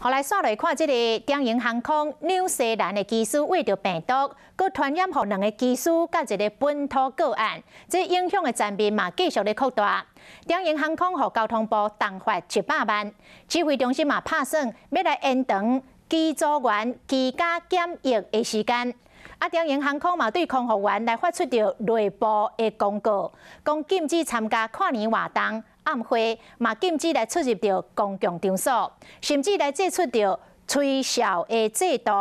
予來煞來看這个長榮航空紐西蘭的機師穢著病毒，閣傳染予兩个機師佮一个本土個案，這影響的層面嘛繼續咧擴大。長榮航空予交通部重罰100萬，指揮中心嘛拍算欲來延長機組員居家檢疫的時間。啊，長榮航空嘛對空服員來發出著內部的公告，講禁止參加跨年活動、暗會，嘛禁止來出入著公共場所，甚至來祭出著吹哨的制度，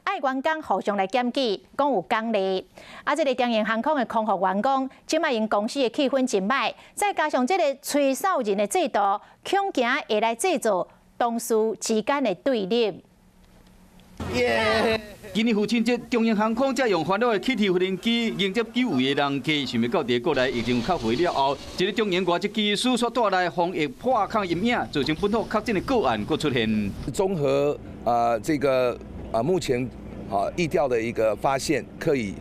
愛員工互相來檢舉，講有獎勵。啊，這个長榮航空的空服員講，這擺𪜶公司的氣氛真䆀，再加上這个吹哨人的制度，恐驚會來製造同事之間的對立。耶！今年父親節，長榮航空才用歡樂的氣球飛行機迎接久違的人客，想袂到佇國內疫情較回了後，一个長榮外籍機師所帶來防疫破空陰影，造成本土確診的個案閣出現。綜合啊，這個啊，目前啊，疫調的一個發現，可以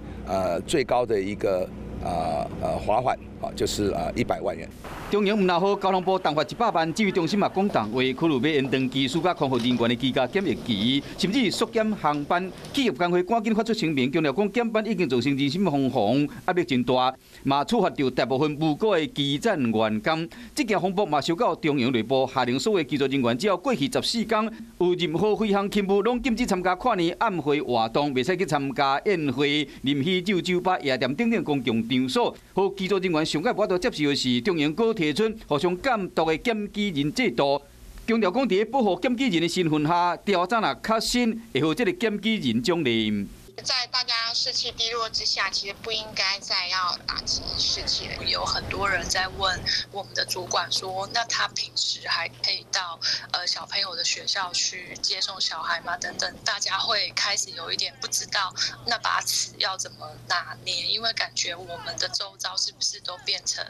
最高的一個罰款啊，就是100萬元。長榮毋但予交通部重罰100萬，指揮中心嘛講重話，考慮欲延長機師佮空服人員的居家檢疫期，甚至縮減航班。企業工會趕緊發出聲明，強調講減班已經造成人心惶惶，壓力真大，嘛處罰著大部分無辜的機棧員工。這件風波嘛燒到長榮內部，下令所有機組人員只要過去14天有任何飛行勤務，攏禁止參加跨年暗會活動，袂使去參加宴會、啉喜酒、酒吧、夜店等等公共場所。予機組人員上蓋無法度接受的是，長榮閣提出互相監督的檢舉人制度，強調講佇保護檢舉人的身份下，調查若確實會予這个檢舉人獎勵。在大家士氣低落之下，其實不應該再要打擊士氣了。有很多人在問我們的主管說，那他平時還可以到小朋友的學校去接送小孩嗎？等等，大家會開始有一點不知道那把尺要怎麼拿捏，因為感覺我們的周遭是不是都變成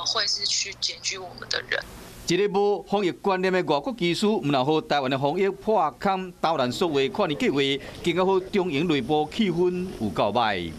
會是去檢舉我們的人？一个無防疫觀念的外國機師，毋但予台灣的防疫破空，導彈所謂跨年計劃，更加予長榮內部氣氛有夠䆀。